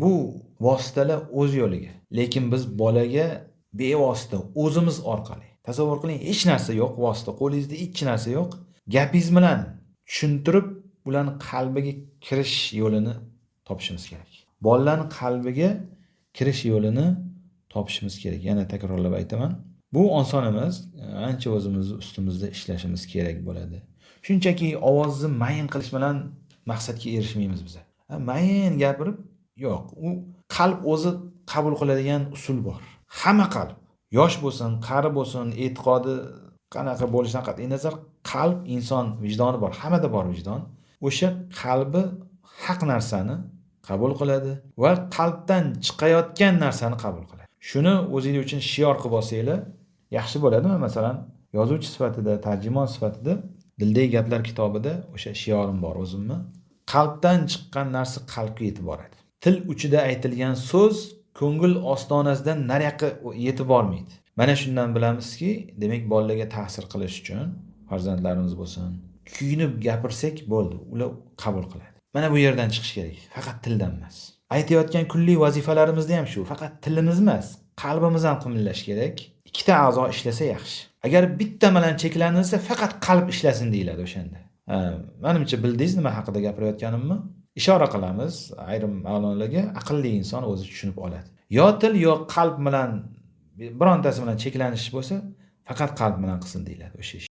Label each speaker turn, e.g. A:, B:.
A: Bu vositalar o'z yo'liga. Lekin biz bolaga bevosita o'zimiz orqali. Tasavvur qiling, hech narsa yo'q, vosita qo'lingizda hech narsa yo'q. Gapingiz bilan tushuntirib, ularni qalbiga kirish yo'lini topishimiz kerak. Bolalarni qalbiga kirish yo'lini topishimiz kerak. Yana takrorlab aytaman. Bu oson emas, ancha o'zimizni ustimizda ishlashimiz kerak bo'ladi. Shunchaki ovozni mayin qilish bilan maqsadga erishmaymiz biz. Mayin gapirib, yo'q, u qalb o'zi qabul qiladigan usul bor. Hamma qalb, yosh bo'lsin, qari bo'lsin, e'tiqodi qanaqa bo'lishidan qat'iy nazar, qalb inson vijdoni bor, hammada bor vijdon. O'sha qalbi haq narsani qabul qiladi va qalbdan chiqayotgan narsani qabul qiladi. Shuni o'zingiz uchun shior qilib olsanglar, yaxshi bo'ladimi? Masalan, yozuvchi sifatida, tarjimon sifatida Dildagi gaplar kitobida o'sha shiorim bor o'zimni. Qalbdan chiqqan narsa qalbga yetib boradi. Til uchida aytilgan so'z ko'ngil ostonasidan nariyoqqa yetib bormaydi. Mana shundan bilamizki, demak, bolalarga ta'sir qilish uchun farzandlarimiz bo'lsin, kuyinib gapirsak bo'ldi, ular qabul qiladi. Mana bu yerdan chiqish kerak, faqat tildan emas. Aytayotgan kunlik vazifalarimizda ham shu, faqat tilimiz emas, qalbimiz ham qimillash kerak. Ikkita a'zo ishlasa yaxshi. Agar bitta bilan cheklanilsa, faqat qalb ishlasin deyiladi o'shanda. Manimcha bildingiz nima haqida gapirayotganimni? Ishora qilamiz ayrim ma'nolarga, aqlli inson o'zi tushunib oladi. Yo til, yo qalb bilan birontasi bilan cheklanish bo'lsa, faqat qalb bilan qilsin deyiladi o'sha ish.